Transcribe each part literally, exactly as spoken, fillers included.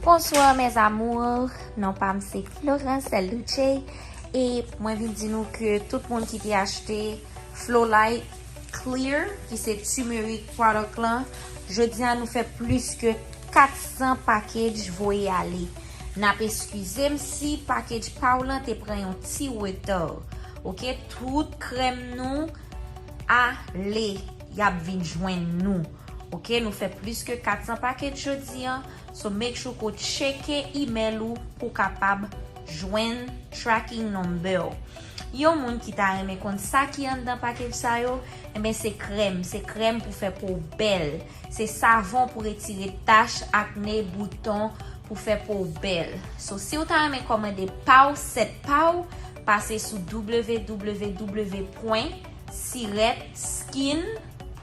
Bonsoir mes amours, non pa m se Florence Luce e mwen vin di nou ke tout moun ki te achte Flolite Clear ki se turmeric product lan, jodi a nou fè plis ke kat san package voye ale. N ap eskize m si package pa w lan te pran yon ti reta. Oke, tout krèm nou ale, y ap vin jwenn nou. Oke, nou fè plis ke kat san package jodi an. So make sure ke w tcheke email ou pou w kapab jwenn tracking number w. Yon moun ki ta renmen konn sa ki anndan package sa yo, enben se krèm, se krèm pou fè po w bèl. Se savon pou retire tach, akne, bouton, pou fè po w bèl. So si w ta renmen kòmande pa w, sèt pa w, pase sou w w w pwen siret skin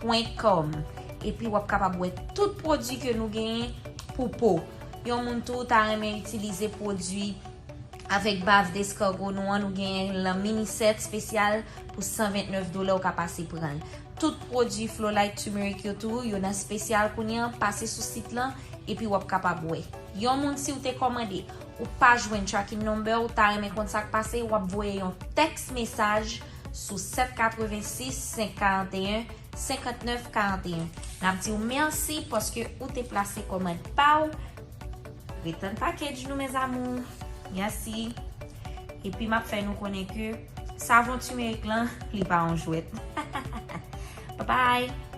pwen kòm. Epi w ap kapab wè tout pwodui ke nou genyen pou po. Yon moun tou ta renmen itilize pwodui avèk bave d'escargot nou an, nou genyen lan mini set espesyal pou san vennèf dola, ou ka pase pran l. Tout pwodui Flolite Turmeric yo tou, yo nan espesyal kounye an, pase sou sit lan, epi w ap kapab wè. Yon moun, si w te kòmande, ou pa jwenn tracking number, ou ta renmen konn sa k pase, w ap voye yon tèks mesaj sou sèt katrevensis, senk karanteyen, senkantnèf karanteyen. N ap di w mèsi paske ou te plase kòmand pa w. Retann package nou, mes amours. Mèsi. Epi m ap fè nou konnen ke savon turmeric lan, li pa yon jwèt. Bye bye.